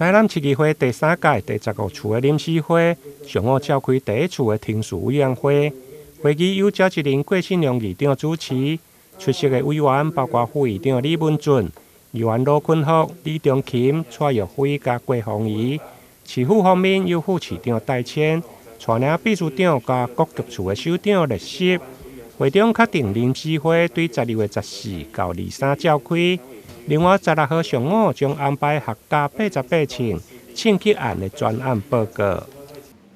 台南市議會第三屆第十五次的臨時會上午召開第一次的程序委員會，會議由召集人郭信良議長主持，出席的委員包括副議長李文俊、議員羅坤福、李中琴、蔡玉輝佮郭鳳儀。市府方面由副市長戴謙帶領秘書長佮各局處的首長列席。會中確定臨時會對12月14到23召開。另外，16號上午將安排學甲88凊凊去案的專案報告。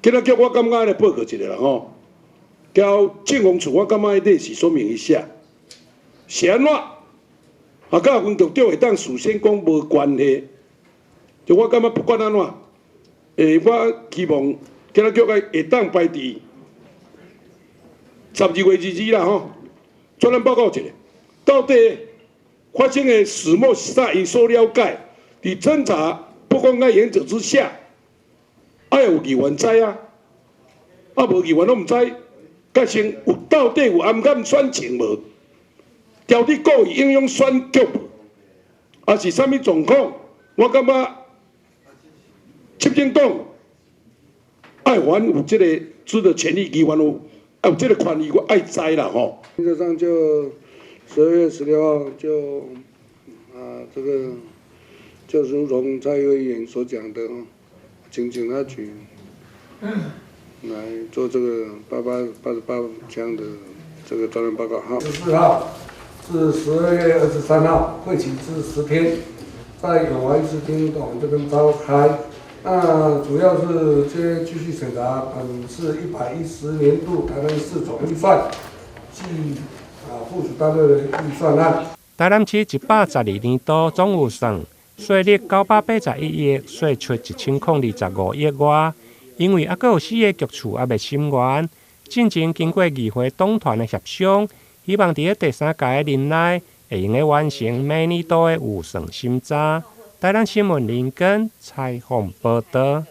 今仔叫我感覺來報告一下啦吼，交政風處我感覺得是說明一下，是按怎？啊，佮阮局長會當事先講無關係，就我感覺不管按怎，我希望今仔叫會當排佇12月22啦吼，專案報告一下，到底發生的始末是啥？𪜶所了解，佇偵查不公開原則之下，愛有議員知啊，啊無議員攏毋知，甲先有到底有暗崁選情無？調佇故意影響選舉無？抑是啥物狀況？我感覺執政黨愛還有這個知的權利，議員有愛有這個權利，我愛知啦吼。原則上就12月16號就啊，這個就如同蔡委員所講的哦，請警察局來做這個888槍的這個專案報告哈。14號至12月23號，會期是10天，在永華議事廳我們這邊召開。那主要是接繼續審查本市110年度台南市總預算及啊附屬單位的預算案。台南市112年度總預算稅入981億，稅出1025億外。因為猶閣有四个局處猶未審完，進前經過議會黨團的協商，希望佇咧第三屆的任內會用得完成每年度的預算審查。台南新聞林根採訪報導。